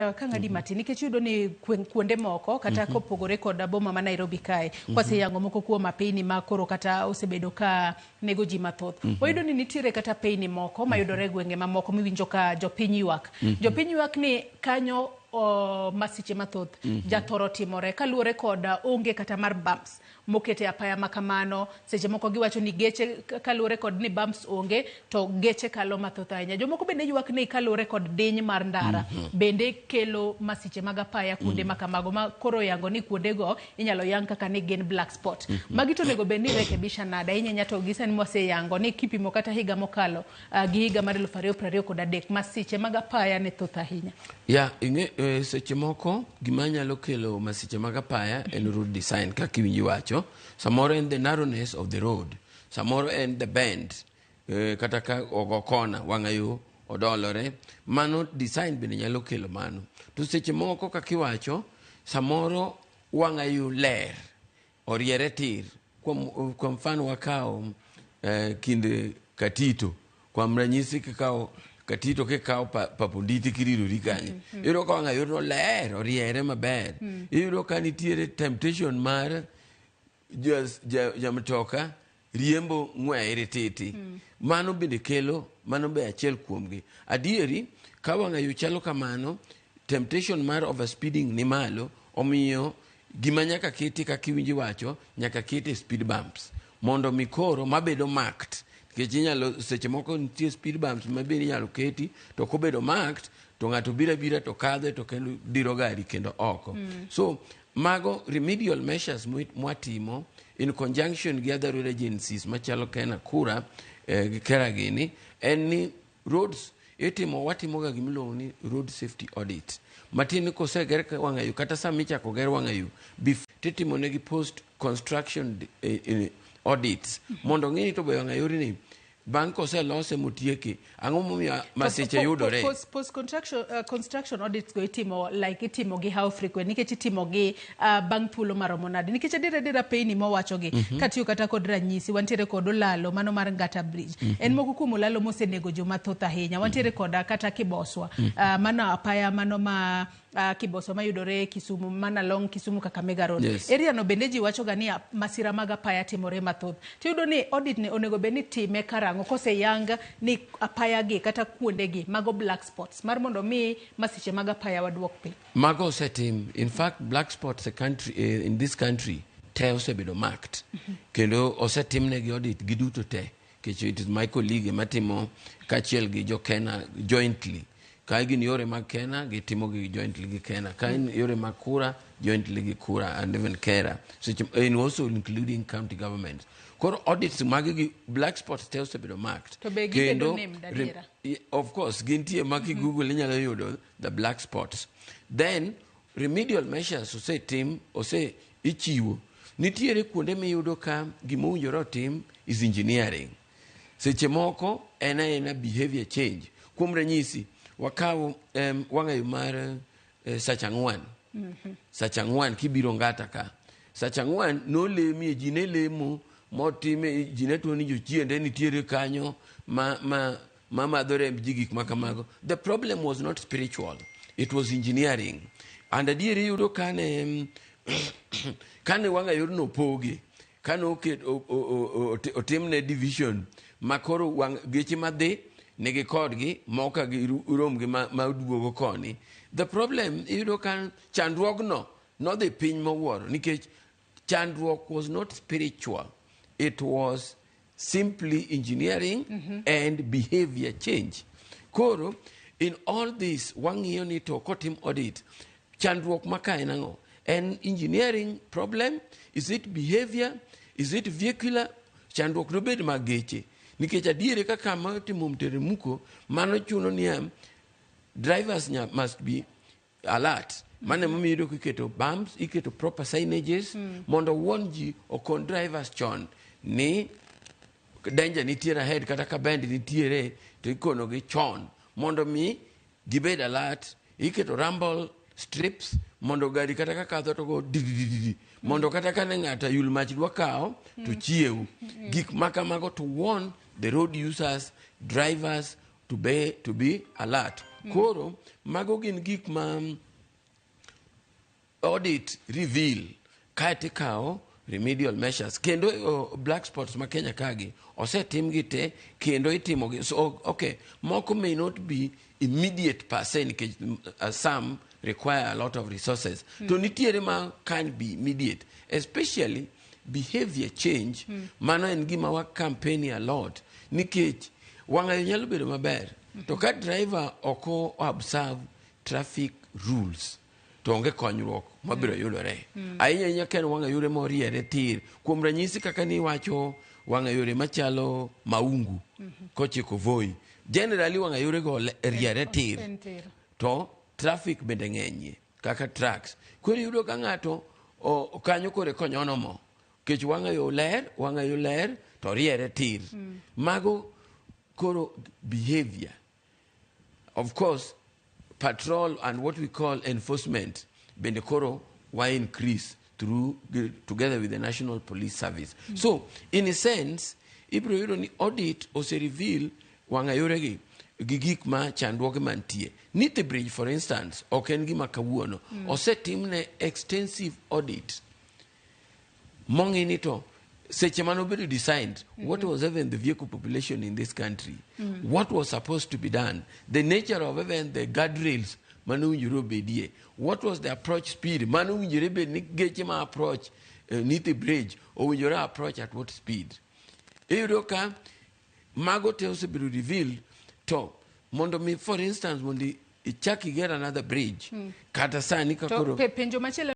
Kang'adi matin nikech iyudo ni kuonde moko kata kopogore kod boma ma Nairobi kae, kwaseyango moko kuom apeyni ma koro kata osebedo ka nego ji mathoth, wayudo ni nitiere kata apeyni moko mayudore e gwenge mamoko miwinjo ka jopiny ywak. Jopiny ywak ni kanyo masiche mathoth jathoro timore kaluwore kod onge kata mar bumps mokete apaya ma kamano. Seche moko giwacho ni geche, kaluwore kod ni bumps onge, to geche kalo mathoth ahinya. Jomoko bende ywak ni kaluwore kod diny mar ndara bende kelo masiche mag apaya kuonde ma kamago, ma koro yango ni kuondego inyalo yang kaka ni gin black spot. Magi to onego bed ni rekebisha nade ahinya ahinya to gi sani mwaseyango ni kipimo kata higa mokalo gi higa mar 2023, masiche mag apaya ne thoth ahinya? Ya, ing'e seche moko gima nyalo kelo masiche mag apaya en road design kaka iwinji wacho. Samoro en the narrowness of the road, samoro en the bend, kata ka ogo kona wang'ayo odolore, mano design bende nyalo kelo mano. To seche moko kaka iwacho, samoro wang'ayo ler oriere tir. Kuom mfano wakawo kind Katito, kuom ranyisi kikawo Katito kikawo Paponditi kirirori kanyo, iyudo ka wang'ayo no ler oriere maber. Iyudo ka nitiere temptation mar jamtoka riembo ng'weye rititi. Mano bende kelo, mano be achiel kuomgi. Adieri, ka wang'ayo chalo kamano, temptation mar overspeeding ni malo, omiyo gima nyaka keti kaka iwinji wacho, nyaka kete speed bumps mondo mi koro mabedo marked, nikech inyalo seche moko nitie speed bumps ma bende inyalo keti to kobedo marked to ng'ato biro abira to kadhe to kendo diro gari kendo oko. So mago remedial measures mwatimo in conjunction gi other road agencies machalo Kena, Kura gi Kera gini en ni roads itimo, watimoga gimiluongo ni road safety audit, matiende ni koseger wang'ayo kata sama ichako ger wang'ayo titimo negi post construction audits mondo ng'i ni to be wang'ayo ni bang' koselose motieki, ang'o momiyo masiche yudore. Post construction audits go itimo, like itimo gi how frequent? Nikech itimo gi bang' thuolo maromo nade? Nikech adier adier apeyni mowachogi, katiyo kata kod ranyisi, wantiere kod olalo mano mar Ngata Bridge, en moko kuom olalo mosenego joma thoth ahinya. Wantiere koda kata Kiboswa, mano apaya mano ma Kiboswa mayudore Kisumu, mana along Kisumu Kakamega Road. Area no bende ji wacho ga ni masira mag apaya timore mathoth. Tiyudo ni audit ni onego bed ni time karang'o koseyang ni apaya gi kata kuonde gi mago black spots mar mondo mi masiche mag apaya waduok piny? Mago osetim. In fact, black spots a country, in this country te osebedo marked kendo osetimnegi audit giduto te, nikech it is my colleague matimo kaachiel gi jo Kena jointly. Ka gin yore mag Kena, gitimo gi jointly gi Kena. Ka en yore mag Kura, jointly gi Kura and even Kera. Seche, and also including county governments. Koro audits magi gi black spots te osebedo marked. To be gibedo named adiera? Of course, gintie ma ki Google inyalo yudo the black spots. Then remedial measures osetim, ose ichiwo. Nitiere kuonde miyudo ka gima owinjore otim is engineering. Seche moko en aena behavior change. Kuom ranyisi, wakaw wang'ayo mar sach ang'wen. Sach ang'wen kibiro Ngata ka. Sach ang'wen nolemie, ji ne lemo motime, ji ne tuo ni jochiende nitiere kanyo ma madho remb ji, gik ma kamago. The problem was not spiritual, it was engineering. And adieri iyudo kane wang'ayo no opogi, kane oket otimne division ma koro wang' geche madhi nigi kodgi moka girom gi ma duogo koni. The problem iyudo ka chandruogno nodhi piny mowuoro nikech chandruok was not spiritual, it was simply engineering and behavior change. Koro in all this wang'iyo ni to kotim audit, chandruok ma ka en ang'o? En engineering problem? Is it behavior? Is it vehicular? Chandruok nobed mag geche nikech adieri kaka ma otimo mteremko, mano chuno niya drivers must be alert. Mano emomiyo iyudo kiketo bumps, iketo proper signages mondo warn ji, okon drivers chon ni danger nitiere ahead, kata ka bend nitiere to ikonogi chon mondo mi gibed alert. Iketo rumble strips mondo gari kata ka kadho to go didididi, mondo kata ka ne ng'ato ayul mach dwa kawo to chiew. Gik ma kamago to warn the road users, drivers to be alert. Koro mago gin gik ma audit reveal, kaeto ikawo remedial measures. Kendo black spots ma Kenya kagi osetimgi te kendo itimogi. So okay, moko may not be immediate per se nikech some require a lot of resources, to nitiere ma can be immediate, especially behavior change. Mano en gima wa campaign a lot, nikech wang'ayo nyalo bedo maber, to ka driver ok o observe traffic rules to onge konyruok mabiro yudore, ahinya ahinya ka en wang'a yore moriere tir. Kuom ranyisi, kaka niwacho, wang'a yore machalo Maungu kochiko Voi, generally wang'a yore go riere tir. En tir. To traffic bende ng'enyie kaka trucks. Koro iyudo ka ng'ato kanyo kore konyono mo kech wang'a yo ler, wang'a yo ler to riere tir. Mago koro behavior. Of course, patrol and what we call enforcement bende koro wa increase through together with the National Police Service. So in a sense, ibiro yudo ni audit ose reveal wang'a yoregi gi gik ma chandruoge mantie. Nithi Bridge, for instance, ok en gima kawuono. Osetimne extensive audit mong'i ni to seche mane obedo designed, what was even the vehicle population in this country, what was supposed to be done, the nature of even the guardrails mane owinjore obedie, what was the approach speed mane owinjore bed ni geche ma approach Nithi Bridge owinjore approach at what speed. Iyudo ka mago te osebedo revealed. To mondo mi, for instance, mondo ichak iger another bridge kata sani ka To koro penjo machielo.